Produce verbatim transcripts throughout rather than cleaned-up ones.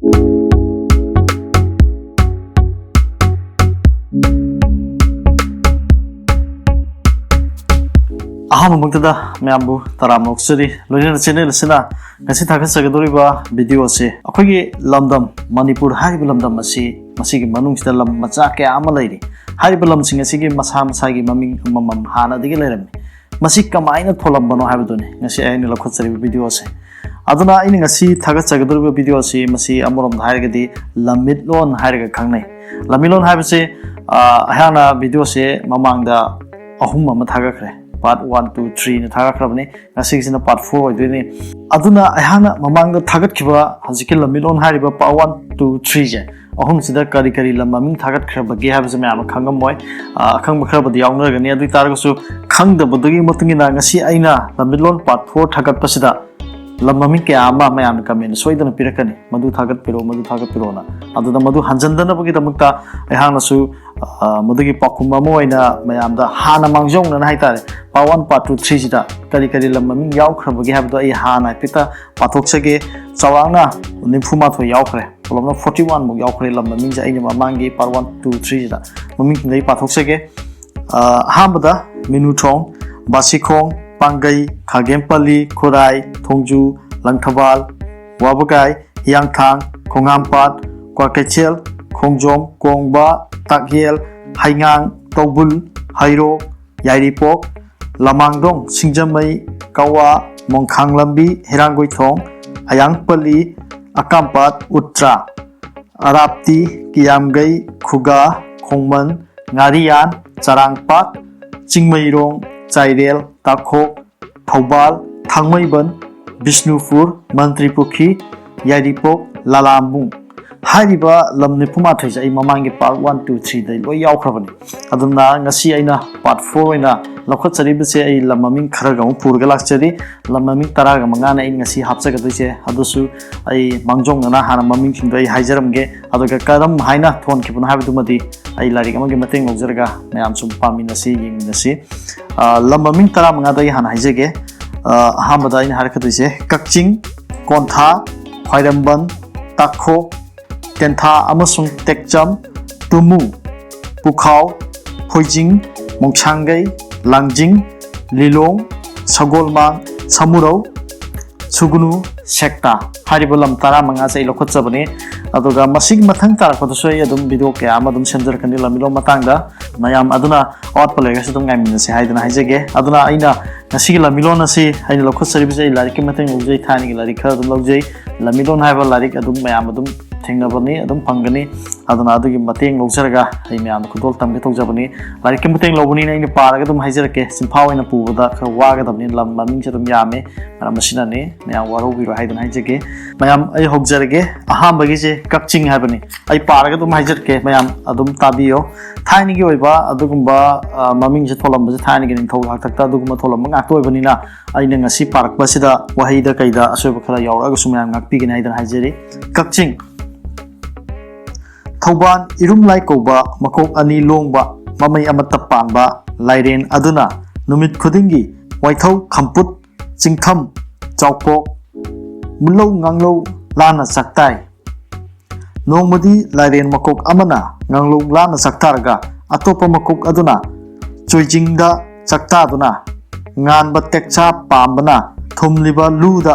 ꯑꯍꯥꯟꯕꯃꯛꯇꯗ ꯃꯌꯥꯝꯕꯨ ꯇꯔꯥꯝꯅ ꯑꯣꯛꯆꯔꯤ꯫ ꯂꯣꯏꯅꯅ ꯆꯦꯅꯦꯜ ꯑꯁꯤꯅ ꯉꯁꯤ ꯊꯥꯒꯠꯆꯒꯗꯧꯔꯤꯕ ꯚꯤꯗꯤꯑꯣ ꯑꯁꯤ ꯑꯩꯈꯣꯏꯒꯤ ꯂꯝꯗꯝ ꯃꯅꯤꯄꯨꯔ ꯍꯥꯏꯔꯤꯕ ꯂꯝꯗꯝ ꯑꯁꯤ, ꯃꯁꯤꯒꯤ ꯃꯅꯨꯡꯁꯤꯗ ꯂꯝ ꯃꯆꯥ ꯀꯌꯥ ꯑꯃ ꯂꯩꯔꯤ꯫ ꯍꯥꯏꯔꯤꯕ ꯂꯝꯁꯤꯡ ꯑꯁꯤꯒꯤ ꯃꯁꯥ ꯃꯁꯥꯒꯤ ꯃꯃꯤꯡ ꯑꯃꯃꯝ ꯍꯥꯟꯅꯗꯒꯤ ꯂꯩꯔꯝꯃꯤ꯫ ꯃꯁꯤ ꯀꯃꯥꯏꯅ ꯊꯣꯜꯂꯝꯕꯅꯣ ꯍꯥꯏꯕꯗꯨꯅꯤ ꯉꯁꯤ ꯑꯩꯅ ꯂꯧꯈꯠꯆꯔꯤꯕ ꯚꯤꯗꯤꯑꯣ ꯑꯁꯤ꯫ ꯑꯗꯨꯅ ꯑꯩꯅ ꯉꯁꯤ ꯊꯥꯒꯠꯆꯒꯗꯧꯔꯤꯕ ꯚꯤꯗꯤꯑꯣ ꯑꯁꯤ ꯃꯁꯤ ꯑꯃꯔꯣꯝꯗ ꯍꯥꯏꯔꯒꯗꯤ ꯂꯝꯃꯤꯠꯂꯣꯟ ꯍꯥꯏꯔꯒ ꯈꯪꯅꯩ꯫ ꯂꯝꯃꯤꯠꯂꯣꯟ ꯍꯥꯏꯕꯁꯤ, ꯑ, ꯑꯩꯍꯥꯛꯅ ꯚꯤꯗꯤꯑꯣꯁꯦ ꯃꯃꯥꯡꯗ ꯑꯍꯨꯝ ꯑꯃ ꯊꯥꯒꯠꯈ꯭ꯔꯦ, part one, two, three ꯅ ꯊꯥꯒꯠꯈ꯭ꯔꯕꯅꯤ꯫ ꯉꯁꯤꯒꯤꯁꯤꯅ part four ꯑꯣꯏꯗꯣꯏꯅꯤ꯫ ꯑꯗꯨꯅ ꯑꯩꯍꯥꯛꯅ ꯃꯃꯥꯡꯗ ꯊꯥꯒꯠꯈꯤꯕ ꯍꯧꯖꯤꯛꯀꯤ ꯂꯝꯃꯤꯠꯂꯣꯟ ꯍꯥꯏꯔꯤꯕ part one, two, three ꯁꯦ ꯑꯍꯨꯝꯁꯤꯗ ꯀꯔꯤ ꯀꯔꯤ ꯂꯝ ꯃꯃꯤꯡ ꯊꯥꯒꯠꯈ꯭ꯔꯕꯒꯦ ꯍꯥꯏꯕꯁꯦ ꯃꯌꯥꯝꯅ ꯈꯪꯉꯝꯃꯣꯏ꯫ ꯑ, ꯑꯈꯪꯕ ꯈꯔꯕꯨꯗꯤ ꯌꯥꯎꯅꯔꯒꯅꯤ꯫ ꯑꯗꯨ ꯑꯣꯏ ꯇꯥꯔꯒꯁꯨ ꯈꯪꯗꯕꯗꯨꯒꯤ ꯃꯇꯨꯡ ꯏꯟꯅ ꯉꯁꯤ ꯑꯩꯅ ꯂꯝꯃꯤꯠꯂꯣꯟ part four ꯊꯥꯒꯠꯄꯁꯤꯗ ꯂꯝ ꯃꯃꯤꯡ ꯀꯌꯥ ꯑꯃ ꯃꯌꯥꯝꯅ comment ꯁꯣꯏꯗꯅ ꯄꯤꯔꯛꯀꯅꯤ, "ꯃꯗꯨ ꯊꯥꯒꯠꯄꯤꯔꯛꯑꯣ, ꯃꯗꯨ ꯊꯥꯒꯠꯄꯤꯔꯛꯑꯣꯅ"꯫ ꯑꯗꯨꯅ ꯃꯗꯨ ꯍꯟꯖꯟꯗꯅꯕꯒꯤꯗꯃꯛꯇ ꯑꯩꯍꯥꯛꯅꯁꯨ, ꯑ, ꯃꯗꯨꯒꯤ ꯄꯥꯎꯈꯨꯝ ꯑꯃ ꯑꯣꯏꯅ ꯃꯌꯥꯝꯗ ꯍꯥꯟꯅ ꯃꯥꯡꯖꯧꯅꯅ ꯍꯥꯏꯇꯥꯔꯦ, part one, part two, three ꯁꯤꯗ ꯀꯔꯤ ꯀꯔꯤ ꯂꯝ ꯃꯃꯤꯡ ꯌꯥꯎꯈ꯭ꯔꯕꯒꯦ ꯍꯥꯏꯕꯗꯣ ꯑꯩ ꯍꯥꯟꯅ ꯍꯥꯏꯐꯦꯠꯇ ꯄꯥꯊꯣꯛꯆꯒꯦ꯫ ꯆꯥꯎꯔꯥꯛꯅ ꯅꯤꯐꯨ ꯃꯥꯊꯣꯏ ꯌꯥꯎꯈ꯭ꯔꯦ, ꯄꯨꯂꯞꯅ forty one ꯃꯨꯛ ꯌꯥꯎꯈ꯭ꯔꯦ ꯂꯝ ꯃꯃꯤꯡꯁꯦ꯫ ꯑꯩꯅ ꯃꯃꯥꯡꯒꯤ part one, two, three ꯁꯤꯗ ꯃꯃꯤꯡꯁꯤꯡꯗꯣ ꯑꯩ ꯄꯥꯊꯣꯛꯆꯒꯦ꯫ ꯑ, ꯑꯍꯥꯟꯕꯗ ꯃꯤꯅꯨꯊꯣꯡ, ꯕꯥꯁꯤꯈꯣꯡ, ꯄꯥꯡꯒꯩ, ꯈꯥꯒꯦꯝꯄꯜꯂꯤ, ꯈꯨꯔꯥꯏ, ꯊꯣꯡꯖꯨ, ꯂꯪꯊꯕꯥꯜ, ꯋꯥꯕꯒꯥꯏ, ꯍꯤꯌꯥꯡꯊꯥꯡ, ꯈꯣꯡꯍꯥꯝꯄꯥꯠ, ꯀ꯭ꯋꯥꯀꯩꯊꯦꯜ, ꯈꯣꯡꯖꯣꯝ, ꯀꯣꯡꯕ, ꯇꯥꯛꯌꯦꯜ, ꯍꯩꯉꯥꯡ, ꯇꯧꯕꯨꯜ, ꯍꯩꯔꯣꯛ, ꯌꯥꯏꯔꯤꯄꯣꯛ, ꯂꯃꯥꯡꯗꯣꯡ, ꯁꯤꯡꯖꯃꯩ, ꯀꯋꯥ, ꯃꯣꯡꯈꯥꯡꯂꯝꯕꯤ, ꯍꯩꯔꯥꯡꯒꯣꯏꯊꯣꯡ, ꯑꯌꯥꯡꯄꯜꯂꯤ, ꯑꯀꯥꯝꯄꯥꯠ, ꯎꯇ꯭ꯔꯥ, ꯑꯔꯥꯞꯇꯤ, ꯀꯤꯌꯥꯝꯒꯩ, ꯈꯨꯒꯥ, ꯈꯣꯡꯃꯟ, ꯉꯥꯔꯤꯌꯥꯟ, ꯆꯔꯥꯡꯄꯥꯠ, ꯆꯤꯡꯃꯩꯔꯣꯡ, ꯆꯥꯏꯔꯦꯜ, ꯇꯥꯈꯣꯛ, ꯊꯧꯕꯥꯜ, ꯊꯥꯡꯃꯩꯕꯟ, ꯕꯤꯁꯅꯨꯄꯨꯔ, ꯃꯟꯇ꯭ꯔꯤꯄꯨꯈ꯭ꯔꯤ, ꯌꯥꯏꯔꯤꯄꯣꯛ, ꯂꯂꯥꯝꯕꯨꯡ꯫ ꯍꯥꯏꯔꯤꯕ ꯂꯝ ꯅꯤꯐꯨ ꯃꯥꯊꯣꯏꯁꯦ ꯑꯩ ꯃꯃꯥꯡꯒꯤ part one, two, three ꯗ ꯂꯣꯏ ꯌꯥꯎꯈ꯭ꯔꯕꯅꯤ꯫ ꯑꯗꯨꯅ ꯉꯁꯤ ꯑꯩꯅ part four ꯑꯣꯏꯅ ꯂꯧꯈꯠꯆꯔꯤꯕꯁꯦ ꯑꯩ ꯂꯝ ꯃꯃꯤꯡ ꯈꯔꯒ ꯑꯃꯨꯛ ꯄꯨꯔꯒ ꯂꯥꯛꯆꯔꯤ꯫ ꯂꯝ ꯃꯃꯤꯡ ꯇꯔꯥꯒ ꯃꯉꯥꯅ ꯑꯩ ꯉꯁꯤ ꯍꯥꯞꯆꯒꯗꯣꯏꯁꯦ꯫ ꯑꯗꯨꯁꯨ ꯑꯩ ꯃꯥꯡꯖꯧꯅꯅ ꯍꯥꯟꯅ ꯃꯃꯤꯡꯁꯤꯡꯗꯣ ꯑꯩ ꯍꯥꯏꯖꯔꯝꯒꯦ꯫ ꯑꯗꯨꯒ ꯀꯔꯝ ꯍꯥꯏꯅ ꯊꯣꯟꯈꯤꯕꯅꯣ ꯍꯥꯏꯕꯗꯨꯃꯗꯤ ꯑꯩ ꯂꯥꯏꯔꯤꯛ ꯑꯃꯒꯤ ꯃꯇꯦꯡ ꯂꯧꯖꯔꯒ ꯃꯌꯥꯝꯁꯨ ꯄꯥꯃꯤꯟꯅꯁꯤ, ꯌꯦꯡꯃꯤꯟꯅꯁꯤ꯫ ꯑ, ꯂꯝ ꯃꯃꯤꯡ ꯇꯔꯥꯃꯉꯥꯗ ꯑꯩ ꯍꯥꯟꯅ ꯍꯥꯏꯖꯒꯦ꯫ ꯑ, ꯑꯍꯥꯟꯕꯗ ꯑꯩꯅ ꯍꯥꯏꯔꯛꯀꯗꯣꯏꯁꯦ ꯀꯛꯆꯤꯡ, ꯀꯣꯟꯊꯥ, ꯈ꯭ꯋꯥꯏꯔꯝꯕꯟ, ꯇꯥꯈꯣꯛ, ꯇꯦꯟꯊꯥ ꯑꯃꯁꯨꯡ ꯇꯦꯛꯆꯝ, ꯇꯨꯃꯨ, ꯄꯨꯈꯥꯎ, ꯐꯣꯏꯖꯤꯡ, ꯃꯣꯡꯁꯥꯡꯒꯩ, ꯂꯥꯡꯖꯤꯡ, ꯂꯤꯂꯣꯡ, ꯁꯒꯣꯜꯃꯥꯡ, ꯁꯃꯨꯔꯧ, ꯁꯨꯒꯨꯅꯨ, ꯁꯦꯛꯇꯥ ꯍꯥꯏꯔꯤꯕ ꯂꯝ ꯇꯔꯥꯃꯉꯥꯁꯦ ꯑꯩ ꯂꯧꯈꯠꯆꯕꯅꯤ꯫ ꯑꯗꯨꯒ ꯃꯁꯤꯒꯤ ꯃꯊꯪ ꯇꯥꯔꯛꯄꯗꯁꯨ ꯑꯩ ꯑꯗꯨꯝ ꯚꯤꯗꯤꯑꯣ ꯀꯌꯥ ꯑꯃ ꯑꯗꯨꯝ ꯁꯦꯝꯖꯔꯛꯀꯅꯤ ꯂꯝꯃꯤꯂꯣꯟ ꯃꯇꯥꯡꯗ꯫ ꯃꯌꯥꯝ ꯑꯗꯨꯅ ꯑꯋꯥꯠꯄ ꯂꯩꯔꯒꯁꯨ ꯑꯗꯨꯝ ꯉꯥꯏꯃꯤꯟꯅꯁꯦ ꯍꯥꯏꯗꯅ ꯍꯥꯏꯖꯒꯦ꯫ ꯑꯗꯨꯅ ꯑꯩꯅ ꯉꯁꯤꯒꯤ ꯂꯝꯃꯤꯂꯣꯟ ꯑꯁꯤ ꯑꯩꯅ ꯂꯧꯈꯠꯆꯔꯤꯕꯁꯦ ꯑꯩ ꯂꯥꯏꯔꯤꯛꯀꯤ ꯃꯇꯦꯡ ꯂꯧꯖꯩ, ꯊꯥꯏꯅꯒꯤ ꯂꯥꯏꯔꯤꯛ ꯈꯔ ꯑꯗꯨꯝ ꯂꯧꯖꯩ꯫ ꯂꯝꯃꯤꯂꯣꯟ ꯍꯥꯏꯕ ꯂꯥꯏꯔꯤꯛ ꯑꯗꯨꯝ ꯃꯌꯥꯝ ꯑꯗꯨꯝ ꯊꯦꯡꯅꯕꯅꯤ, ꯑꯗꯨꯝ ꯐꯪꯒꯅꯤ꯫ ꯑꯗꯨꯅ ꯑꯗꯨꯒꯤ ꯃꯇꯦꯡ ꯂꯧꯖꯔꯒ ꯑꯩ ꯃꯌꯥꯝꯗ ꯈꯨꯗꯣꯜ ꯇꯝꯒꯦ ꯇꯧꯖꯕꯅꯤ꯫ ꯂꯥꯏꯔꯤꯛꯀꯤ ꯃꯇꯦꯡ ꯂꯧꯕꯅꯤꯅ ꯑꯩꯅ ꯄꯥꯔꯒ ꯑꯗꯨꯝ ꯍꯥꯏꯖꯔꯛꯀꯦ꯫ ꯆꯤꯟꯐꯥ ꯑꯣꯏꯅ ꯄꯨꯕꯗ ꯈꯔ ꯋꯥꯒꯗꯕꯅꯤ, ꯂꯝ ꯃꯃꯤꯡꯁꯦ ꯑꯗꯨꯝ ꯌꯥꯝꯃꯦ, ꯃꯔꯝ ꯑꯁꯤꯅꯅꯤ꯫ ꯃꯌꯥꯝ ꯋꯥꯔꯧꯕꯤꯔꯣꯏ ꯍꯥꯏꯗꯅ ꯍꯥꯏꯖꯒꯦ꯫ ꯃꯌꯥꯝ, ꯑꯩ ꯍꯧꯖꯔꯒꯦ꯫ ꯑꯍꯥꯟꯕꯒꯤꯁꯦ ꯀꯛꯆꯤꯡ ꯍꯥꯏꯕꯅꯤ꯫ ꯑꯩ ꯄꯥꯔꯒ ꯑꯗꯨꯝ ꯍꯥꯏꯖꯔꯛꯀꯦ, ꯃꯌꯥꯝ ꯑꯗꯨꯝ ꯇꯥꯕꯤꯌꯣ꯫ ꯊꯥꯏꯅꯒꯤ ꯑꯣꯏꯕ ꯑꯗꯨꯒꯨꯝꯕ, ꯑ, ꯃꯃꯤꯡꯁꯦ ꯊꯣꯜꯂꯝꯕꯁꯦ ꯊꯥꯏꯅꯒꯤ ꯅꯤꯡꯊꯧꯒꯤ ꯍꯥꯛꯇꯛꯇ ꯑꯗꯨꯒꯨꯝꯕ ꯊꯣꯜꯂꯝꯕ ꯉꯥꯛꯇ ꯑꯣꯏꯕꯅꯤꯅ ꯑꯩꯅ ꯉꯁꯤ ꯄꯥꯔꯛꯄꯁꯤꯗ ꯋꯥꯍꯩꯗ ꯀꯩꯗ ꯑꯁꯣꯏꯕ ꯈꯔ ꯌꯥꯎꯔꯛꯑꯒꯁꯨ ꯃꯌꯥꯝ ꯉꯥꯛꯄꯤꯒꯅꯤ ꯍꯥꯏꯗꯅ ꯍꯥꯏꯖꯔꯤ꯫ ꯀꯛꯆꯤꯡ꯫ ꯊꯧꯕꯥꯜ ꯏꯔꯨꯝꯂꯥꯏ ꯀꯧꯕ ꯃꯀꯣꯛ ꯑꯅꯤ ꯂꯣꯡꯕ ꯃꯃꯩ ꯑꯃꯠꯇ ꯄꯥꯟꯕ ꯂꯥꯏꯔꯦꯟ ꯑꯗꯨꯅ ꯅꯨꯃꯤꯠ ꯈꯨꯗꯤꯡꯒꯤ ꯋꯥꯏꯊꯧ ꯈꯝꯄꯨꯠ, ꯆꯤꯡꯈꯝ, ꯆꯥꯎꯄꯣꯛ, ꯃꯨꯜꯂꯧ ꯉꯥꯡꯂꯧ ꯂꯥꯟꯅ ꯆꯥꯛꯇꯥꯏ꯫ ꯅꯣꯡꯃꯗꯤ ꯂꯥꯏꯔꯦꯟ ꯃꯀꯣꯛ ꯑꯃꯅ ꯉꯥꯡꯂꯧ ꯂꯥꯟꯅ ꯆꯥꯛꯇꯥꯔꯒ ꯑꯇꯣꯞꯄ ꯃꯀꯣꯛ ꯑꯗꯨꯅ ꯆꯣꯏꯖꯤꯡꯗ ꯆꯥꯛꯇꯥꯗꯨꯅ ꯉꯥꯟꯕ ꯇꯦꯛꯆꯥ ꯄꯥꯝꯕꯅ ꯊꯨꯝꯂꯤꯕ ꯂꯨꯗ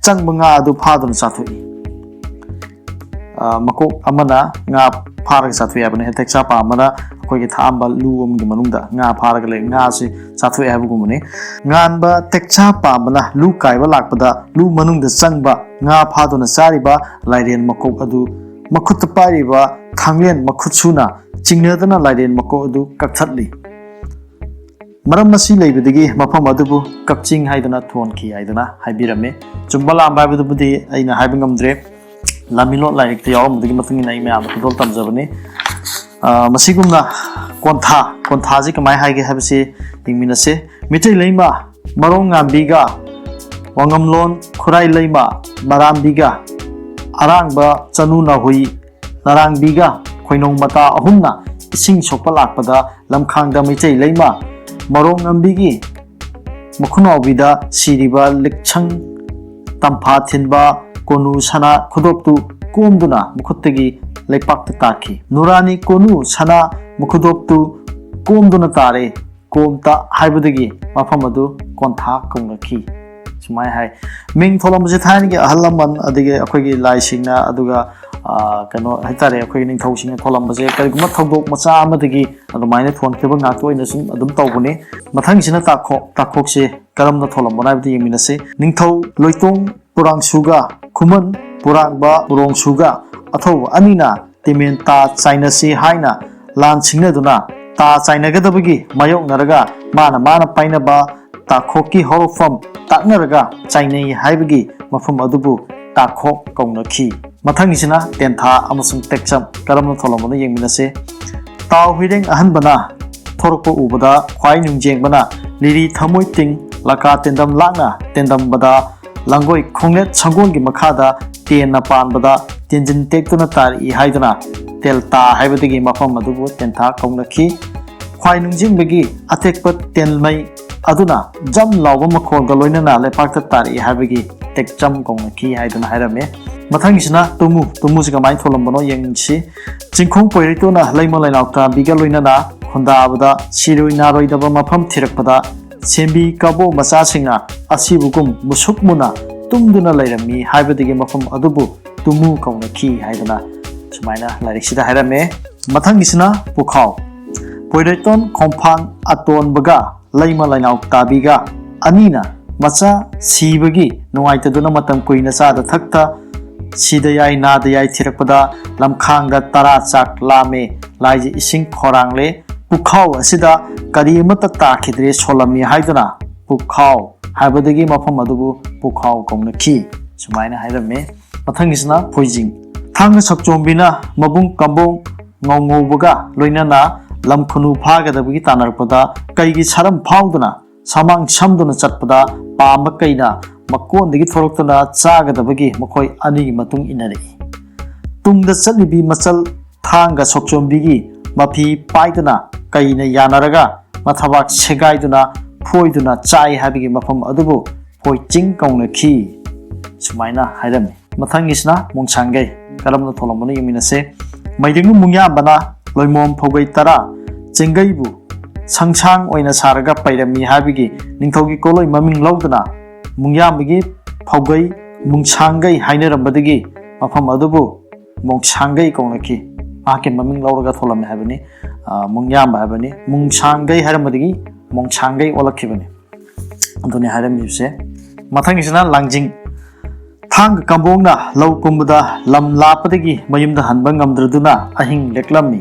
ꯆꯪꯕ ꯉꯥ ꯑꯗꯨ ꯐꯥꯗꯨꯅ ꯆꯥꯊꯣꯛꯏ꯫ ꯑ, ꯃꯀꯣꯛ ꯑꯃꯅ ꯉꯥ ꯐꯥꯔꯒ ꯆꯥꯊꯣꯛꯑꯦ ꯍꯥꯏꯕꯅꯤ꯫ ꯇꯦꯛꯆꯥ ꯄꯥꯝꯕꯅ ꯑꯩꯈꯣꯏꯒꯤ ꯊꯥꯛꯑꯝꯕ ꯂꯨ ꯑꯃꯒꯤ ꯃꯅꯨꯡꯗ ꯉꯥ ꯐꯥꯔꯒ ꯂꯩ, ꯉꯥꯁꯤ ꯆꯥꯊꯣꯛꯑꯦ ꯍꯥꯏꯕꯒꯨꯝꯕꯅꯤ꯫ ꯉꯥꯟꯕ ꯇꯦꯛꯆꯥ ꯄꯥꯝꯕꯅ ꯂꯨ ꯀꯥꯏꯕ ꯂꯥꯛꯄꯗ ꯂꯨ ꯃꯅꯨꯡꯗ ꯆꯪꯕ ꯉꯥ ꯐꯥꯗꯨꯅ ꯆꯥꯔꯤꯕ ꯂꯥꯏꯔꯦꯟ ꯃꯀꯣꯛ ꯑꯗꯨ ꯃꯈꯨꯠꯇ ꯄꯥꯏꯔꯤꯕ ꯊꯥꯡꯂꯦꯟ ꯃꯈꯨꯠꯁꯨꯅ ꯆꯤꯡꯅꯗꯨꯅ ꯂꯥꯏꯔꯦꯟ ꯃꯀꯣꯛ ꯑꯗꯨ ꯀꯛꯊꯠꯂꯤ꯫ ꯃꯔꯝ ꯑꯁꯤ ꯂꯩꯕꯗꯒꯤ ꯃꯐꯝ ꯑꯗꯨꯕꯨ ꯀꯛꯆꯤꯡ ꯍꯥꯏꯗꯨꯅ ꯊꯣꯟꯈꯤ ꯍꯥꯏꯗꯨꯅ ꯍꯥꯏꯕꯤꯔꯝꯃꯤ꯫ ꯆꯨꯝꯕ ꯂꯥꯟꯕ ꯍꯥꯏꯕꯗꯨꯕꯨꯗꯤ ꯑꯩꯅ ꯍꯥꯏꯕ ꯉꯝꯗ꯭ꯔꯦ꯫ ꯂꯝꯃꯤꯂꯣꯟ ꯂꯥꯏꯔꯤꯛꯇ ꯌꯥꯎꯔꯝꯕꯗꯨꯒꯤ ꯃꯇꯨꯡ ꯏꯟꯅ ꯑꯩ ꯃꯌꯥꯝꯗ ꯈꯨꯗꯣꯜ ꯇꯝꯖꯕꯅꯤ꯫ ꯑ, ꯃꯁꯤꯒꯨꯝꯅ ꯀꯣꯟꯊꯥ, ꯀꯣꯟꯊꯥꯁꯤ ꯀꯃꯥꯏ ꯍꯥꯏꯒꯦ ꯍꯥꯏꯕꯁꯤ ꯌꯦꯡꯃꯤꯟꯅꯁꯦ꯫ ꯃꯤꯇꯩ ꯂꯩꯃ ꯃꯔꯣꯡ ꯉꯥꯟꯕꯤꯒ ꯋꯥꯉꯝꯂꯣꯟ ꯈꯨꯔꯥꯏ ꯂꯩꯃ ꯃꯔꯥꯝꯕꯤꯒ ꯑꯔꯥꯡꯕ ꯆꯅꯨ ꯅꯥꯍꯨꯏ ꯅꯔꯥꯡꯕꯤꯒ ꯈꯣꯏꯅꯧ ꯃꯇꯥ ꯑꯍꯨꯝꯅ ꯏꯁꯤꯡ ꯁꯣꯛꯄ ꯂꯥꯛꯄꯗ ꯂꯝꯈꯥꯡꯗ ꯃꯩꯇꯩ ꯂꯩꯃ ꯃꯔꯣꯡ ꯉꯝꯕꯤꯒꯤ ꯃꯈꯨꯅꯥꯎꯕꯤꯗ ꯁꯤꯔꯤꯕ ꯂꯤꯛꯁꯪ ꯇꯝꯐꯥ ꯊꯤꯟꯕ ꯀꯣꯅꯨ ꯁꯅꯥ ꯈꯨꯗꯣꯞꯇꯨ ꯀꯣꯝꯗꯨꯅ ꯃꯈꯨꯠꯇꯒꯤ ꯂꯩꯄꯥꯛꯇ ꯇꯥꯈꯤ꯫ ꯅꯨꯔꯥꯅꯤ ꯀꯣꯅꯨ ꯁꯅꯥ ꯃꯈꯨꯗꯣꯞꯇꯨ ꯀꯣꯝꯗꯨꯅ ꯇꯥꯔꯦ꯫ ꯀꯣꯝꯇ ꯍꯥꯏꯕꯗꯒꯤ ꯃꯐꯝ ꯑꯗꯨ ꯀꯣꯟꯊꯥ ꯀꯧꯅꯈꯤ꯫ ꯁꯨꯃꯥꯏꯅ ꯍꯥꯏ꯫ ꯃꯤꯡ ꯊꯣꯜꯂꯝꯕꯁꯦ ꯊꯥꯏꯅꯒꯤ ꯑꯍꯜ ꯂꯃꯟ, ꯑꯗꯒꯤ ꯑꯩꯈꯣꯏꯒꯤ ꯂꯥꯏꯁꯤꯡꯅ, ꯑꯗꯨꯒ, ꯑ, ꯀꯩꯅꯣ ꯍꯥꯏꯇꯥꯔꯦ, ꯑꯩꯈꯣꯏꯒꯤ ꯅꯤꯡꯊꯧꯁꯤꯡꯅ ꯊꯣꯜꯂꯝꯕꯁꯦ ꯀꯔꯤꯒꯨꯝꯕ ꯊꯧꯗꯣꯛ ꯃꯆꯥ ꯑꯃꯗꯒꯤ ꯑꯗꯨꯃꯥꯏꯅ ꯊꯣꯟꯈꯤꯕ ꯉꯥꯛꯇ ꯑꯣꯏꯅ ꯁꯨꯝ ꯑꯗꯨꯝ ꯇꯧꯕꯅꯤ꯫ ꯃꯊꯪꯒꯤꯁꯤꯅ ꯇꯥꯈꯣꯛ꯫ ꯇꯥꯈꯣꯛꯁꯦ ꯀꯔꯝꯅ ꯊꯣꯜꯂꯝꯕꯅꯣ ꯍꯥꯏꯕꯗꯨ ꯌꯦꯡꯃꯤꯟꯅꯁꯤ꯫ ꯅꯤꯡꯊꯧ ꯂꯣꯏꯇꯣꯡ ꯄꯨꯔꯥꯡꯁꯨꯒ ꯈꯨꯃꯟ ꯄꯨꯔꯥꯡꯕ ꯄꯨꯔꯣꯡꯁꯨꯒ ꯑꯊꯧꯕ ꯑꯅꯤꯅ ꯇꯤꯃꯦꯟ ꯇꯥ ꯆꯥꯏꯅꯁꯤ ꯍꯥꯏꯅ ꯂꯥꯟ ꯁꯤꯡꯅꯗꯨꯅ ꯇꯥ ꯆꯥꯏꯅꯒꯗꯕꯒꯤ ꯃꯥꯌꯣꯛꯅꯔꯒ ꯃꯥꯅ ꯃꯥꯅ ꯄꯥꯏꯅꯕ ꯇꯥꯈꯣꯛꯀꯤ ꯍꯧꯔꯛꯐꯝ ꯇꯥꯛꯅꯔꯒ ꯆꯥꯏꯅꯩ ꯍꯥꯏꯕꯒꯤ ꯃꯐꯝ ꯑꯗꯨꯕꯨ ꯇꯥꯈꯣꯛ ꯀꯧꯅꯈꯤ꯫ ꯃꯊꯪꯒꯤꯁꯤꯅ ꯇꯦꯟꯊꯥ ꯑꯃꯁꯨꯡ ꯇꯦꯛꯆꯝ ꯀꯔꯝꯅ ꯊꯣꯜꯂꯝꯕꯅꯣ ꯌꯦꯡꯃꯤꯟꯅꯁꯤ꯫ ꯇꯥꯎ ꯍꯨꯏꯔꯦꯡ ꯑꯍꯟꯕꯅ ꯊꯣꯔꯛꯄ ꯎꯕꯗ ꯈ꯭ꯋꯥꯏ ꯅꯨꯡꯖꯦꯡꯕꯅ ꯂꯤꯔꯤ ꯊꯃꯣꯏ ꯇꯤꯡ ꯂꯀꯥ ꯇꯦꯟꯗꯝ ꯂꯥꯛꯅ ꯇꯦꯟꯗꯝꯕꯗ ꯂꯥꯡꯒꯣꯏ ꯈꯣꯡꯂꯦꯠ ꯁꯪꯒꯣꯜꯒꯤ ꯃꯈꯥꯗ ꯇꯦꯟꯅ ꯄꯥꯟꯕꯗ ꯇꯦꯟꯖꯤꯟ ꯇꯦꯛꯇꯨꯅ ꯇꯥꯔꯛꯏ ꯍꯥꯏꯗꯨꯅ ꯇꯦꯜꯇꯥ ꯍꯥꯏꯕꯗꯒꯤ ꯃꯐꯝ ꯑꯗꯨꯕꯨ ꯇꯦꯟꯊꯥ ꯀꯧꯅꯈꯤ꯫ ꯈ꯭ꯋꯥꯏ ꯅꯨꯡꯖꯤꯡꯕꯒꯤ ꯑꯇꯦꯛꯄ ꯇꯦꯟꯃꯩ ꯑꯗꯨꯅ ꯖꯝ ꯂꯥꯎꯕ ꯃꯈꯣꯜꯒ ꯂꯣꯏꯅꯅ ꯂꯩꯄꯥꯛꯇ ꯇꯥꯔꯛꯏ ꯍꯥꯏꯕꯒꯤ ꯇꯦꯛꯆꯝ ꯀꯧꯅꯈꯤ ꯍꯥꯏꯗꯨꯅ ꯍꯥꯏꯔꯝꯃꯤ꯫ ꯃꯊꯪꯒꯤꯁꯤꯅ ꯇꯨꯃꯨ꯫ ꯇꯨꯃꯨꯁꯤ ꯀꯃꯥꯏꯅ ꯊꯣꯜꯂꯝꯕꯅꯣ ꯌꯦꯡꯁꯤ꯫ ꯆꯤꯡꯈꯣꯡ ꯄꯣꯏꯔꯩꯇꯣꯅ ꯂꯩꯃ ꯂꯩꯅꯥꯎ ꯇꯥꯕꯤꯒ ꯂꯣꯏꯅꯅ ꯈꯨꯟꯗꯥꯕꯗ ꯁꯤꯔꯣꯏ ꯅꯥꯔꯣꯏꯗꯕ ꯃꯐꯝ ꯊꯤꯔꯛꯄꯗ ꯁꯦꯝꯕꯤ ꯀꯕꯣ ꯃꯆꯥꯁꯤꯡꯅ ꯑꯁꯤꯕꯒꯨꯝ ꯃꯨꯁꯨꯛ ꯃꯨꯅ ꯇꯨꯝꯗꯨꯅ ꯂꯩꯔꯝꯃꯤ ꯍꯥꯏꯕꯗꯒꯤ ꯃꯐꯝ ꯑꯗꯨꯕꯨ ꯇꯨꯃꯨ ꯀꯧꯅꯈꯤ ꯍꯥꯏꯗꯅ ꯁꯨꯃꯥꯏꯅ ꯂꯥꯏꯔꯤꯛꯁꯤꯗ ꯍꯥꯏꯔꯝꯃꯦ꯫ ꯃꯊꯪꯒꯤꯁꯤꯅ ꯄꯨꯈꯥꯎ꯫ ꯄꯣꯏꯔꯩꯇꯣꯟ ꯈꯣꯡꯐꯥꯡ ꯑꯇꯣꯟꯕꯒ ꯂꯩꯃ ꯂꯩꯅꯥꯎ ꯇꯥꯕꯤꯒ ꯑꯅꯤꯅ ꯃꯆꯥ ꯁꯤꯕꯒꯤ ꯅꯨꯡꯉꯥꯏꯇꯗꯨꯅ ꯃꯇꯝ ꯀꯨꯏꯅ ꯆꯥꯗ ꯊꯛꯇ ꯁꯤꯗ ꯌꯥꯏ ꯅꯥꯗ ꯌꯥꯏ ꯊꯤꯔꯛꯄꯗ ꯂꯝꯈꯥꯡꯗ ꯇꯔꯥ ꯆꯥꯛ ꯂꯥꯝꯃꯦ, ꯂꯥꯏꯁꯦ ꯏꯁꯤꯡ ꯈꯧꯔꯥꯡꯂꯦ, ꯄꯨꯈꯥꯎ ꯑꯁꯤꯗ ꯀꯔꯤ ꯑꯃꯠꯇ ꯇꯥꯈꯤꯗ꯭ꯔꯦ ꯁꯣꯜꯂꯝꯃꯤ ꯍꯥꯏꯗꯨꯅ ꯄꯨꯈꯥꯎ ꯍꯥꯏꯕꯗꯒꯤ ꯃꯐꯝ ꯑꯗꯨꯕꯨ ꯄꯨꯈꯥꯎ ꯀꯧꯅꯈꯤ꯫ ꯁꯨꯃꯥꯏꯅ ꯍꯥꯏꯔꯝꯃꯤ꯫ ꯃꯊꯪꯒꯤꯁꯤꯅ ꯐꯣꯏꯖꯤꯡ꯫ ꯊꯥꯡꯒ ꯁꯛꯆꯣꯝꯕꯤꯅ ꯃꯕꯨꯡ ꯀꯝꯕꯣꯡ ꯉꯧꯉꯧꯕꯒ ꯂꯣꯏꯅꯅ ꯂꯝ ꯈꯨꯅꯨ ꯐꯥꯒꯗꯕꯒꯤ ꯇꯥꯟꯅꯔꯛꯄꯗ ꯀꯩꯒꯤ ꯁꯔꯝ ꯐꯥꯎꯗꯨꯅ ꯁꯃꯥꯡ ꯁꯝꯗꯨꯅ ꯆꯠꯄꯗ ꯄꯥꯝꯕ ꯀꯩꯅ ꯃꯀꯣꯟꯗꯒꯤ ꯊꯣꯔꯛꯇꯨꯅ ꯆꯥꯒꯗꯕꯒꯤ ꯃꯈꯣꯏ ꯑꯅꯤꯒꯤ ꯃꯇꯨꯡ ꯏꯟꯅꯔꯛꯏ꯫ ꯇꯨꯡꯗ ꯆꯠꯂꯤꯕꯤ ꯃꯆꯜ ꯊꯥꯡꯒ ꯁꯣꯛꯆꯣꯝꯕꯤꯒꯤ ꯃꯐꯤ ꯄꯥꯏꯗꯨꯅ ꯀꯩꯅ ꯌꯥꯅꯔꯒ ꯃꯊꯕꯥꯛ ꯁꯦꯒꯥꯏꯗꯨꯅ ꯐꯣꯏꯗꯨꯅ ꯆꯥꯏ ꯍꯥꯏꯕꯒꯤ ꯃꯐꯝ ꯑꯗꯨꯕꯨ ꯐꯣꯏꯆꯤꯡ ꯀꯧꯅꯈꯤ꯫ ꯁꯨꯃꯥꯏꯅ ꯍꯥꯏꯔꯝꯃꯤ꯫ ꯃꯊꯪꯒꯤꯁꯤꯅ ꯃꯣꯡꯁꯥꯡꯒꯩ꯫ ꯀꯔꯝꯅ ꯊꯣꯜꯂꯝꯕꯅꯣ ꯌꯦꯡꯃꯤꯟꯅꯁꯦ꯫ ꯃꯩꯗꯤꯡꯒꯨ ꯃꯨꯡꯌꯥꯝꯕꯅ ꯂꯣꯏꯃꯣꯝ ꯐꯧꯒꯩ ꯇꯔꯥ ꯆꯦꯡꯒꯩꯕꯨ ꯁꯪꯁꯥꯡ ꯑꯣꯏꯅ ꯁꯥꯔꯒ ꯄꯩꯔꯝꯃꯤ ꯍꯥꯏꯕꯒꯤ ꯅꯤꯡꯊꯧꯒꯤ ꯀꯣꯂꯣꯏ ꯃꯃꯤꯡ ꯂꯧꯗꯨꯅ ꯃꯨꯡꯌꯥꯝꯕꯒꯤ ꯐꯧꯒꯩ ꯃꯨꯡꯁꯥꯡꯒꯩ ꯍꯥꯏꯅꯔꯝꯕꯗꯒꯤ ꯃꯐꯝ ꯑꯗꯨꯕꯨ ꯃꯣꯡꯁꯥꯡꯒꯩ ꯀꯧꯅꯈꯤ꯫ ꯃꯍꯥꯛꯀꯤ ꯃꯃꯤꯡ ꯂꯧꯔꯒ ꯊꯣꯜꯂꯝꯃꯤ ꯍꯥꯏꯕꯅꯤ꯫ ꯑ, ꯃꯨꯡꯌꯥꯝꯕ ꯍꯥꯏꯕꯅꯤ꯫ ꯃꯨꯡꯁꯥꯡꯒꯩ ꯍꯥꯏꯔꯝꯕꯗꯒꯤ ꯃꯣꯡꯁꯥꯡꯒꯩ ꯑꯣꯜꯂꯛꯈꯤꯕꯅꯤ꯫ ꯑꯗꯨꯅꯤ ꯍꯥꯏꯔꯝꯃꯤꯕꯁꯦ꯫ ꯃꯊꯪꯒꯤꯁꯤꯅ ꯂꯥꯡꯖꯤꯡ꯫ ꯊꯥꯡꯒ ꯀꯝꯕꯣꯡꯅ ꯂꯧ ꯀꯨꯝꯕꯗ ꯂꯝ ꯂꯥꯞꯄꯗꯒꯤ ꯃꯌꯨꯝꯗ ꯍꯟꯕ ꯉꯝꯗ꯭ꯔꯗꯨꯅ ꯑꯍꯤꯡ ꯂꯦꯛꯂꯝꯃꯤ꯫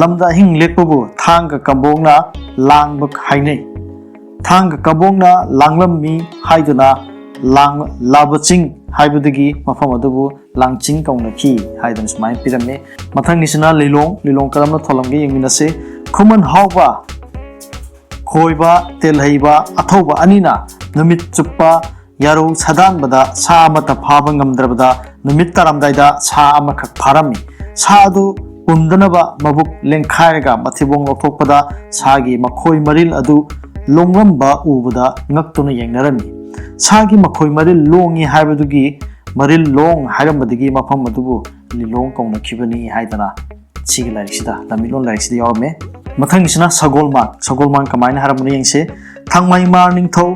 ꯂꯝꯗ ꯑꯍꯤꯡ ꯂꯦꯛꯄꯕꯨ ꯊꯥꯡꯒ ꯀꯝꯕꯣꯡꯅ ꯂꯥꯡꯕ ꯍꯥꯏꯅꯩ꯫ ꯊꯥꯡꯒ ꯀꯝꯕꯣꯡꯅ ꯂꯥꯡꯂꯝꯃꯤ ꯍꯥꯏꯗꯨꯅ ꯂꯥꯡ-, ꯂꯥꯕꯆꯤꯡ ꯍꯥꯏꯕꯗꯒꯤ ꯃꯐꯝ ꯑꯗꯨꯕꯨ ꯂꯥꯡꯆꯤꯡ ꯀꯧꯅꯈꯤ ꯍꯥꯏꯗꯅ ꯁꯨꯃꯥꯏꯅ ꯄꯤꯔꯝꯃꯤ꯫ ꯃꯊꯪꯒꯤꯁꯤꯅ ꯂꯤꯂꯣꯡ꯫ ꯂꯤꯂꯣꯡ ꯀꯔꯝꯅ ꯊꯣꯜꯂꯝꯒꯦ ꯌꯦꯡꯃꯤꯟꯅꯁꯤ꯫ ꯈꯨꯃꯟ ꯍꯥꯎꯕ, ꯈꯣꯏꯕ, ꯇꯦꯜꯍꯩꯕ, ꯑꯊꯧꯕ ꯑꯅꯤꯅ ꯅꯨꯃꯤꯠ ꯆꯨꯞꯄ ꯌꯥꯔꯧ ꯁꯥꯗꯥꯟꯕꯗ ꯁꯥ ꯑꯃꯠꯇ ꯐꯥꯕ ꯉꯝꯗ꯭ꯔꯕꯗ ꯅꯨꯃꯤꯠ ꯇꯥꯔꯝꯗꯥꯏꯗ ꯁꯥ ꯑꯃꯈꯛ ꯐꯥꯔꯝꯃꯤ꯫ ꯁꯥ ꯑꯗꯨ ꯄꯨꯝꯗꯅꯕ ꯃꯕꯨꯛ ꯂꯦꯡꯈꯥꯏꯔꯒ ꯃꯊꯤꯕꯣꯡ ꯂꯧꯊꯣꯛꯄꯗ ꯁꯥꯒꯤ ꯃꯈꯣꯏ ꯃꯔꯤꯜ ꯑꯗꯨ ꯂꯣꯡꯂꯝꯕ ꯎꯕꯗ ꯉꯛꯇꯨꯅ ꯌꯦꯡꯅꯔꯝꯃꯤ꯫ ꯁꯥꯒꯤ ꯃꯈꯣꯏ ꯃꯔꯤꯜ ꯂꯣꯡꯉꯤ ꯍꯥꯏꯕꯗꯨꯒꯤ ꯃꯔꯤꯜ ꯂꯣꯡ ꯍꯥꯏꯔꯝꯕꯗꯒꯤ ꯃꯐꯝ ꯑꯗꯨꯕꯨ ꯂꯤꯂꯣꯡ ꯀꯧꯅꯈꯤꯕꯅꯤ ꯍꯥꯏꯗꯅ ꯁꯤꯒꯤ ꯂꯥꯏꯔꯤꯛꯁꯤꯗ, ꯂꯝꯃꯤꯠꯂꯣꯟ ꯂꯥꯏꯔꯤꯛꯁꯤꯗ ꯌꯥꯎꯔꯝꯃꯦ꯫ ꯃꯊꯪꯒꯤꯁꯤꯅ ꯁꯒꯣꯜꯃꯥꯡ꯫ ꯁꯒꯣꯜꯃꯥꯡ ꯀꯃꯥꯏꯅ ꯍꯥꯏꯔꯝꯕꯅꯣ ꯌꯦꯡꯁꯦ꯫ ꯊꯥꯡꯃꯩꯃꯥꯔ ꯅꯤꯡꯊꯧ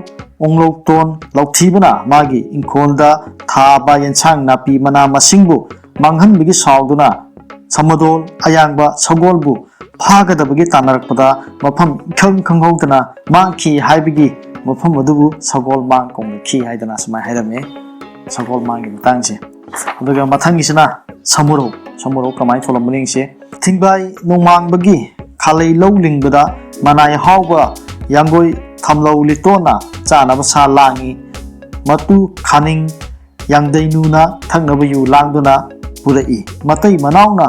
ꯑꯣꯡꯂꯧꯇꯣꯟ ꯂꯧꯊꯤꯕꯅ ꯃꯥꯒꯤ ꯏꯪꯈꯣꯜꯗ ꯊꯥꯕ ꯌꯦꯟꯁꯥꯡ ꯅꯥꯄꯤ ꯃꯅꯥ ꯃꯁꯤꯡꯕꯨ ꯃꯥꯡꯍꯟꯕꯒꯤ ꯁꯥꯎꯗꯨꯅ ꯁꯃꯗꯣꯜ ꯑꯌꯥꯡꯕ ꯁꯒꯣꯜꯕꯨ ꯐꯥꯒꯗꯕꯒꯤ ꯇꯥꯟꯅꯔꯛꯄꯗ ꯃꯐꯝ ꯏꯈꯪ ꯈꯪꯍꯧꯗꯅ ꯃꯥꯡꯈꯤ ꯍꯥꯏꯕꯒꯤ ꯃꯐꯝ ꯑꯗꯨꯕꯨ ꯁꯒꯣꯜꯃꯥꯡ ꯀꯧꯅꯈꯤ ꯍꯥꯏꯗꯅ ꯁꯨꯃꯥꯏꯅ ꯍꯥꯏꯔꯝꯃꯤ ꯁꯒꯣꯜꯃꯥꯡꯒꯤ ꯃꯇꯥꯡꯁꯦ꯫ ꯑꯗꯨꯒ ꯃꯊꯪꯒꯤꯁꯤꯅ ꯁꯃꯨꯔꯧ꯫ ꯁꯃꯨꯔꯧ ꯀꯃꯥꯏꯅ ꯊꯣꯜꯂꯝꯕꯅꯣ ꯌꯦꯡꯁꯦ꯫ ꯊꯤꯡꯕꯥꯏ ꯅꯣꯡꯃꯥꯡꯕꯒꯤ ꯈꯥꯂꯩ ꯂꯧ ꯂꯤꯡꯕꯗ ꯃꯅꯥꯏ ꯍꯥꯎꯕ ꯌꯥꯡꯒꯣꯏ ꯊꯝꯂꯧ ꯂꯤꯇꯣꯟꯅ ꯆꯥꯅꯕ ꯁꯥ ꯂꯥꯡꯉꯤ꯫ ꯃꯇꯨ ꯈꯥꯅꯤꯡ ꯌꯥꯡꯗꯩꯅꯨꯅ ꯊꯛꯅꯕ ꯌꯨ ꯂꯥꯡꯗꯨꯅ ꯄꯨꯔꯛꯏ꯫ ꯃꯇꯩ ꯃꯅꯥꯎꯅ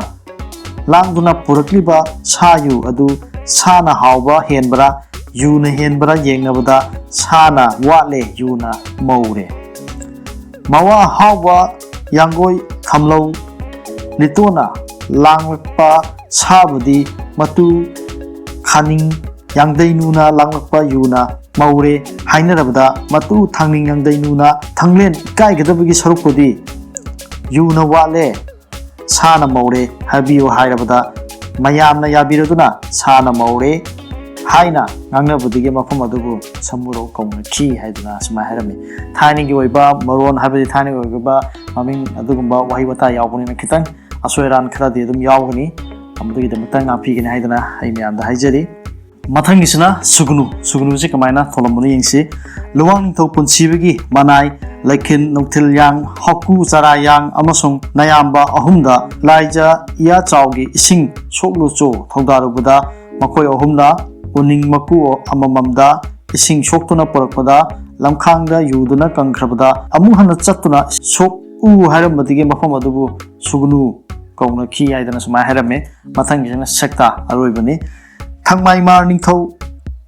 ꯂꯥꯡꯗꯨꯅ ꯄꯨꯔꯛꯂꯤꯕ ꯁꯥ ꯌꯨ ꯑꯗꯨ ꯁꯥꯅ ꯍꯥꯎꯕ ꯍꯦꯟꯕ꯭ꯔꯥ, ꯌꯨꯅ ꯍꯦꯟꯕ꯭ꯔꯥ ꯌꯦꯡꯅꯕꯗ ꯁꯥꯅ ꯋꯥꯠꯂꯦ, ꯌꯨꯅ ꯃꯧꯔꯦ꯫ ꯃꯋꯥ ꯍꯥꯎꯕ ꯌꯥꯡꯒꯣꯏ ꯊꯝꯂꯧ ꯂꯤꯇꯣꯟꯅ ꯂꯥꯡꯂꯛꯄ ꯁꯥꯕꯨꯗꯤ ꯃꯇꯨ ꯈꯥꯅꯤꯡ ꯌꯥꯡꯗꯩꯅꯨꯅ ꯂꯥꯡꯂꯛꯄ ꯌꯨꯅ ꯃꯧꯔꯦ ꯍꯥꯏꯅꯔꯕꯗ ꯃꯇꯨ ꯊꯥꯡꯅꯤꯡ ꯌꯥꯡꯗꯩꯅꯨꯅ ꯊꯥꯡꯂꯦꯟ ꯏꯀꯥꯏꯒꯗꯕꯒꯤ ꯁꯔꯨꯛꯄꯨꯗꯤ ꯌꯨꯅ ꯋꯥꯠꯂꯦ, ꯁꯥꯅ ꯃꯧꯔꯦ ꯍꯥꯏꯕꯤꯌꯨ ꯍꯥꯏꯔꯕꯗ, ꯃꯌꯥꯝꯅ ꯌꯥꯕꯤꯔꯗꯨꯅ ꯁꯥꯅ ꯃꯧꯔꯦ ꯍꯥꯏꯅ ꯉꯥꯡꯅꯕꯗꯒꯤ ꯃꯐꯝ ꯑꯗꯨꯕꯨ ꯁꯃꯨꯔꯧ ꯀꯧꯅꯈꯤ ꯍꯥꯏꯗꯨꯅ ꯁꯨꯃꯥꯏꯅ ꯍꯥꯏꯔꯝꯃꯤ꯫ ꯊꯥꯏꯅꯒꯤ ꯑꯣꯏꯕ ꯃꯔꯣꯟ ꯍꯥꯏꯕꯗꯤ ꯊꯥꯏꯅꯒꯤ ꯑꯣꯏꯕ ꯃꯃꯤꯡ ꯑꯗꯨꯒꯨꯝꯕ ꯋꯥꯍꯩ ꯋꯥꯇꯥ ꯌꯥꯎꯕꯅꯤꯅ ꯈꯤꯇꯪ ꯑꯁꯣꯏ ꯑꯔꯥꯟ ꯈꯔꯗꯤ ꯑꯗꯨꯝ ꯌꯥꯎꯒꯅꯤ꯫ ꯃꯗꯨꯒꯤꯗꯃꯛꯇ ꯉꯥꯛꯄꯤꯒꯅꯤ ꯍꯥꯏꯗꯅ ꯑꯩ ꯃꯌꯥꯝꯗ ꯍꯥꯏꯖꯔꯤ꯫ ꯃꯊꯪꯒꯤꯁꯤꯅ ꯁꯨꯒꯅꯨ꯫ ꯁꯨꯒꯅꯨꯁꯤ ꯀꯃꯥꯏꯅ ꯊꯣꯜꯂꯝꯕꯅꯣ ꯌꯦꯡꯁꯤ꯫ ꯂꯨꯋꯥꯡ ꯅꯤꯡꯊꯧ ꯄꯨꯟꯁꯤꯕꯒꯤ ꯃꯅꯥꯏ, ꯂꯩꯈꯤꯟ, ꯅꯨꯡꯊꯤꯜ ꯌꯥꯡ, ꯍꯥꯎꯀꯨ, ꯆꯔꯥ ꯌꯥꯡ ꯑꯃꯁꯨꯡ ꯅꯌꯥꯝꯕ ꯑꯍꯨꯝꯗ ꯂꯥꯏꯖ ꯏꯌꯥꯆꯥꯎꯒꯤ ꯏꯁꯤꯡ ꯁꯣꯛꯂꯨꯆꯣ ꯊꯧꯗꯥꯔꯨꯕꯗ, ꯃꯈꯣꯏ ꯑꯍꯨꯝꯅ ꯎꯅꯤꯡ ꯃꯀꯨ ꯑꯃꯃꯝꯗ ꯏꯁꯤꯡ ꯁꯣꯛꯇꯨꯅ ꯄꯨꯔꯛꯄꯗ, ꯂꯝꯈꯥꯡꯗ ꯌꯨꯗꯨꯅ ꯀꯪꯈ꯭ꯔꯕꯗ, ꯑꯃꯨꯛ ꯍꯟꯅ ꯆꯠꯇꯨꯅ ꯁꯣꯛꯎ ꯍꯥꯏꯔꯝꯕꯗꯒꯤ ꯃꯐꯝ ꯑꯗꯨꯕꯨ ꯁꯨꯒꯅꯨ ꯀꯧꯅꯈꯤ ꯍꯥꯏꯗꯅ ꯁꯨꯃꯥꯏꯅ ꯍꯥꯏꯔꯝꯃꯤ꯫ ꯃꯊꯪꯒꯤꯁꯤꯅ ꯁꯦꯛꯇꯥ ꯑꯔꯣꯏꯕꯅꯤ꯫ ꯊꯥꯡꯃꯥꯏꯃꯥꯔ ꯅꯤꯡꯊꯧ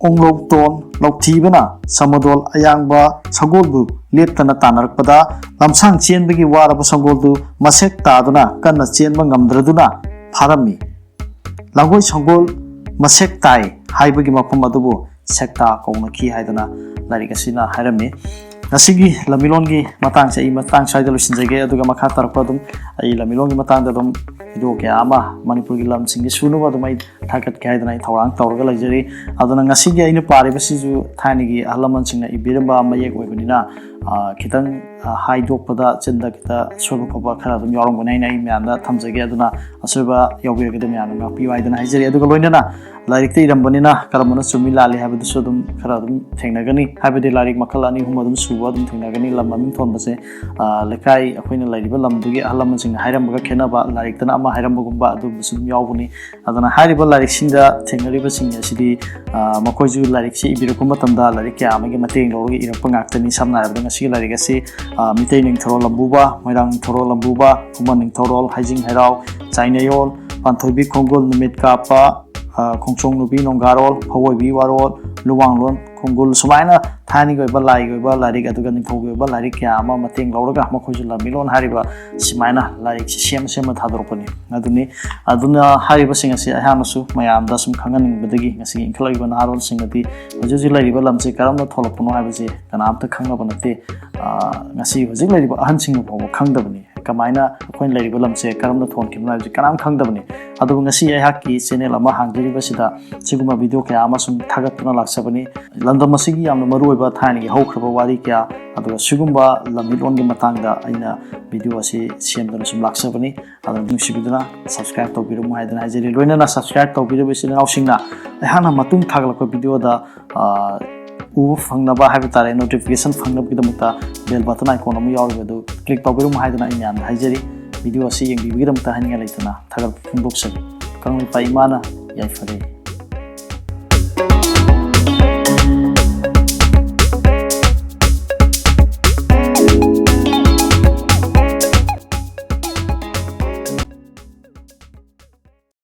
ꯑꯣꯡꯂꯧꯇꯣꯟ ꯂꯧꯊꯤꯕꯅ ꯁꯃꯗꯣꯜ ꯑꯌꯥꯡꯕ ꯁꯒꯣꯜꯕꯨ ꯂꯦꯞꯇꯅ ꯇꯥꯟꯅꯔꯛꯄꯗ, ꯂꯝꯁꯥꯡ ꯆꯦꯟꯕꯒꯤ ꯋꯥꯔꯕ ꯁꯒꯣꯜꯗꯨ ꯃꯁꯦꯛ ꯇꯥꯗꯨꯅ ꯀꯟꯅ ꯆꯦꯟꯕ ꯉꯝꯗ꯭ꯔꯗꯨꯅ ꯐꯥꯔꯝꯃꯤ꯫ ꯂꯥꯡꯒꯣꯏ ꯁꯒꯣꯜ ꯃꯁꯦꯛ ꯇꯥꯏ ꯍꯥꯏꯕꯒꯤ ꯃꯐꯝ ꯑꯗꯨꯕꯨ ꯁꯦꯛꯇꯥ ꯀꯧꯅꯈꯤ ꯍꯥꯏꯗꯅ ꯂꯥꯏꯔꯤꯛ ꯑꯁꯤꯅ ꯍꯥꯏꯔꯝꯃꯤ꯫ ꯉꯁꯤꯒꯤ ꯂꯝꯃꯤꯂꯣꯟꯒꯤ ꯃꯇꯥꯡꯁꯦ ꯑꯩ ꯃꯇꯥꯡ ꯁ꯭ꯋꯥꯏꯗ ꯂꯣꯏꯁꯤꯟꯖꯒꯦ, ꯑꯗꯨꯒ ꯃꯈꯥ ꯇꯥꯔꯛꯄ ꯑꯗꯨꯝ ꯑꯩ ꯂꯝꯃꯤꯂꯣꯟꯒꯤ ꯃꯇꯥꯡꯗ ꯑꯗꯨꯝ ꯚꯤꯗꯤꯑꯣ ꯀꯌꯥ ꯑꯃ ꯃꯅꯤꯄꯨꯔꯒꯤ ꯂꯝꯁꯤꯡꯒꯤ ꯁꯨꯅꯕ ꯑꯗꯨꯝ ꯑꯩ ꯊꯥꯒꯠꯀꯦ ꯍꯥꯏꯗꯅ ꯑꯩ ꯊꯧꯔꯥꯡ ꯇꯧꯔꯒ ꯂꯩꯖꯔꯤ꯫ ꯑꯗꯨꯅ ꯉꯁꯤꯒꯤ ꯑꯩꯅ ꯄꯥꯔꯤꯕꯁꯤꯁꯨ ꯊꯥꯏꯅꯒꯤ ꯑꯍꯜ ꯂꯃꯟꯁꯤꯡꯅ ꯏꯕꯤꯔꯝꯕ ꯃꯌꯦꯛ ꯑꯣꯏꯕꯅꯤꯅ, ꯑ, ꯈꯤꯇꯪ, ꯑ, ꯍꯥꯏꯗꯣꯛꯄꯗ ꯆꯤꯟꯗ ꯈꯤꯇ ꯁꯣꯏꯕ ꯈꯣꯠꯄ ꯈꯔ ꯑꯗꯨꯝ ꯌꯥꯎꯔꯝꯒꯅꯤ ꯍꯥꯏꯅ ꯑꯩ ꯃꯌꯥꯝꯗ ꯊꯝꯖꯒꯦ꯫ ꯑꯗꯨꯅ ꯑꯁꯣꯏꯕ ꯌꯥꯎꯕꯤꯔꯒꯗꯤ ꯃꯌꯥꯝꯅ ꯉꯥꯛꯄꯤꯌꯨ ꯍꯥꯏꯗꯅ ꯍꯥꯏꯖꯔꯤ꯫ ꯑꯗꯨꯒ ꯂꯣꯏꯅꯅ ꯂꯥꯏꯔꯤꯛꯇ ꯏꯔꯝꯕꯅꯤꯅ ꯀꯔꯝꯕꯅ ꯆꯨꯝꯃꯤ ꯂꯥꯜꯂꯤ ꯍꯥꯏꯕꯗꯨꯁꯨ ꯑꯗꯨꯝ ꯈꯔ ꯑꯗꯨꯝ ꯊꯦꯡꯅꯒꯅꯤ꯫ ꯍꯥꯏꯕꯗꯤ ꯂꯥꯏꯔꯤꯛ ꯃꯈꯜ ꯑꯅꯤ ꯑꯍꯨꯝ ꯑꯗꯨꯝ ꯁꯨꯕ ꯑꯗꯨꯝ ꯊꯦꯡꯅꯒꯅꯤ꯫ ꯂꯝ ꯃꯃꯤꯡ ꯊꯣꯟꯕꯁꯦ, ꯑ, ꯂꯩꯀꯥꯏ, ꯑꯩꯈꯣꯏꯅ ꯂꯩꯔꯤꯕ ꯂꯝꯗꯨꯒꯤ ꯑꯍꯜ ꯂꯃꯟꯁꯤꯡꯅ ꯍꯥꯏꯔꯝꯕꯒ ꯈꯦꯠꯅꯕ, ꯂꯥꯏꯔꯤꯛꯇꯅ ꯑꯃ ꯍꯥꯏꯔꯝꯕꯒꯨꯝꯕ ꯑꯗꯨꯒꯨꯝꯕꯁꯨ ꯑꯗꯨꯝ ꯌꯥꯎꯕꯅꯤ꯫ ꯑꯗꯨꯅ ꯍꯥꯏꯔꯤꯕ ꯂꯥꯏꯔꯤꯛꯁꯤꯡꯗ ꯊꯦꯡꯅꯔꯤꯕꯁꯤꯡ ꯑꯁꯤꯗꯤ, ꯑ, ꯃꯈꯣꯏꯁꯨ ꯂꯥꯏꯔꯤꯛꯁꯤ ꯏꯕꯤꯔꯛꯄ ꯃꯇꯝꯗ ꯂꯥꯏꯔꯤꯛ ꯀꯌꯥ ꯑꯃꯒꯤ ꯃꯇꯦꯡ ꯂꯧꯔꯒ ꯏꯔꯛꯄ ꯉꯥꯛꯇꯅꯤ꯫ ꯁꯝꯅ ꯍꯥꯏꯔꯕꯗ ꯉꯁꯤꯒꯤ ꯂꯥꯏꯔꯤꯛ ꯑꯁꯤ, ꯑ, ꯃꯤꯇꯩ ꯅꯤꯡꯊꯧꯔꯣꯜ ꯂꯝꯕꯨꯕ, ꯃꯣꯏꯔꯥꯡ ꯅꯤꯡꯊꯧꯔꯣꯜ ꯂꯝꯕꯨꯕ, ꯈꯨꯃꯟ ꯅꯤꯡꯊꯧꯔꯣꯜ, ꯍꯩꯖꯤꯡ ꯍꯩꯔꯥꯎ, ꯆꯥꯏꯅꯌꯣꯜ, ꯄꯥꯟꯊꯣꯏꯕꯤ ꯈꯣꯡꯒꯨꯜ, ꯅꯨꯃꯤꯠ ꯀꯥꯞꯄ, ꯑ, ꯈꯣꯡꯆꯣꯡ ꯅꯨꯄꯤ ꯅꯣꯡꯒꯥꯔꯣꯜ, ꯐꯧꯑꯣꯏꯕꯤ ꯋꯥꯔꯣꯜ, ꯂꯨꯋꯥꯡꯂꯣꯟ ꯈꯣꯡꯒꯨꯜ, ꯁꯨꯃꯥꯏꯅ ꯊꯥꯏꯅꯒꯤ ꯑꯣꯏꯕ ꯂꯥꯏꯒꯤ ꯑꯣꯏꯕ ꯂꯥꯏꯔꯤꯛ ꯑꯗꯨꯒ ꯅꯤꯡꯊꯧꯒꯤ ꯑꯣꯏꯕ ꯂꯥꯏꯔꯤꯛ ꯀꯌꯥ ꯑꯃ ꯃꯇꯦꯡ ꯂꯧꯔꯒ ꯃꯈꯣꯏꯁꯨ ꯂꯝꯃꯤꯂꯣꯟ ꯍꯥꯏꯔꯤꯕ ꯁꯨꯃꯥꯏꯅ ꯂꯥꯏꯔꯤꯛꯁꯤ ꯁꯦꯝ ꯁꯦꯝꯃ ꯊꯥꯗꯣꯔꯛꯄꯅꯤ꯫ ꯑꯗꯨꯅꯤ, ꯑꯗꯨꯅ ꯍꯥꯏꯔꯤꯕꯁꯤꯡ ꯑꯁꯤ ꯑꯩꯍꯥꯛꯅꯁꯨ ꯃꯌꯥꯝꯗ ꯁꯨꯝ ꯈꯪꯍꯟꯅꯤꯡꯕꯗꯒꯤ ꯉꯁꯤꯒꯤ ꯏꯟꯈꯠꯂꯛꯂꯤꯕ ꯅꯍꯥꯔꯣꯜꯁꯤꯡꯅꯗꯤ ꯍꯧꯖꯤꯛ ꯍꯧꯖꯤꯛ ꯂꯩꯔꯤꯕ ꯂꯝꯁꯤ ꯀꯔꯝꯅ ꯊꯣꯛꯂꯛꯄꯅꯣ ꯍꯥꯏꯕꯁꯤ ꯀꯅꯥꯝꯇ ꯈꯪꯅꯕ ꯅꯠꯇꯦ꯫ ꯑ, ꯉꯁꯤ ꯍꯧꯖꯤꯛ ꯂꯩꯔꯤꯕ ꯑꯍꯟꯁꯤꯡꯅ ꯐꯥꯎꯕ ꯈꯪꯗꯕꯅꯤ꯫ ꯀꯃꯥꯏꯅ ꯑꯩꯈꯣꯏꯅ ꯂꯩꯔꯤꯕ ꯂꯝꯁꯦ ꯀꯔꯝꯅ ꯊꯣꯟꯈꯤꯕꯅꯣ ꯍꯥꯏꯕꯁꯦ ꯀꯅꯥꯝ ꯈꯪꯗꯕꯅꯤ꯫ ꯑꯗꯨꯕꯨ ꯉꯁꯤ ꯑꯩꯍꯥꯛꯀꯤ ꯆꯦꯅꯦꯜ ꯑꯃ ꯍꯥꯡꯖꯔꯤꯕꯁꯤꯗ ꯁꯤꯒꯨꯝꯕ ꯚꯤꯗꯤꯑꯣ ꯀꯌꯥ ꯑꯃ ꯁꯨꯝ ꯊꯥꯒꯠꯇꯨꯅ ꯂꯥꯛꯆꯕꯅꯤ꯫ ꯂꯝꯗꯝ ꯑꯁꯤꯒꯤ ꯌꯥꯝꯅ ꯃꯔꯨꯑꯣꯏꯕ ꯊꯥꯏꯅꯒꯤ ꯍꯧꯈ꯭ꯔꯕ ꯋꯥꯔꯤ ꯀꯌꯥ, ꯑꯗꯨꯒ ꯁꯤꯒꯨꯝꯕ ꯂꯝꯃꯤꯠꯂꯣꯟꯒꯤ ꯃꯇꯥꯡꯗ ꯑꯩꯅ ꯚꯤꯗꯤꯑꯣ ꯑꯁꯤ ꯁꯦꯝꯗꯨꯅ ꯁꯨꯝ ꯂꯥꯛꯆꯕꯅꯤ꯫ ꯑꯗꯨꯅ ꯅꯨꯡꯁꯤꯕꯤꯗꯨꯅ ꯁꯕꯁꯀ꯭ꯔꯥꯏꯕ ꯇꯧꯕꯤꯔꯝꯃꯨ ꯍꯥꯏꯗꯅ ꯍꯥꯏꯖꯔꯤ꯫ ꯂꯣꯏꯅꯅ ꯁꯕꯁꯀ꯭ꯔꯥꯏꯕ ꯇꯧꯕꯤꯔꯕ ꯏꯆꯤꯜ ꯏꯅꯥꯎꯁꯤꯡꯅ ꯑꯩꯍꯥꯛꯅ ꯃꯇꯨꯡ ꯊꯥꯒꯠꯂꯛꯄ ꯚꯤꯗꯤꯑꯣꯗ, ꯑ, ꯎꯕ ꯐꯪꯅꯕ ꯍꯥꯏꯕ ꯇꯥꯔꯦ, ꯅꯣꯇꯤꯐꯤꯀꯦꯁꯟ ꯐꯪꯅꯕꯒꯤꯗꯃꯛꯇ ꯕꯦꯜ ꯕꯇꯟ ꯑꯥꯏꯀꯣꯟ ꯑꯃ ꯌꯥꯎꯔꯤꯕ ꯑꯗꯨ ꯀ꯭ꯂꯤꯛ ꯇꯧꯕꯤꯔꯝꯃꯨ ꯍꯥꯏꯗꯅ ꯑꯩ ꯃꯌꯥꯝꯗ ꯍꯥꯏꯖꯔꯤ꯫ ꯚꯤꯗꯤꯑꯣ ꯑꯁꯤ ꯌꯦꯡꯕꯤꯕꯒꯤꯗꯃꯛꯇ ꯍꯥꯏꯅꯤꯡꯉꯥꯏ ꯂꯩꯇꯅ ꯊꯥꯒꯠꯄ ꯐꯣꯡꯗꯣꯛꯆꯔꯤ꯫ ꯀꯪꯂꯩꯄꯥꯛ ꯏꯃꯥꯅ ꯌꯥꯏꯐꯔꯦ꯫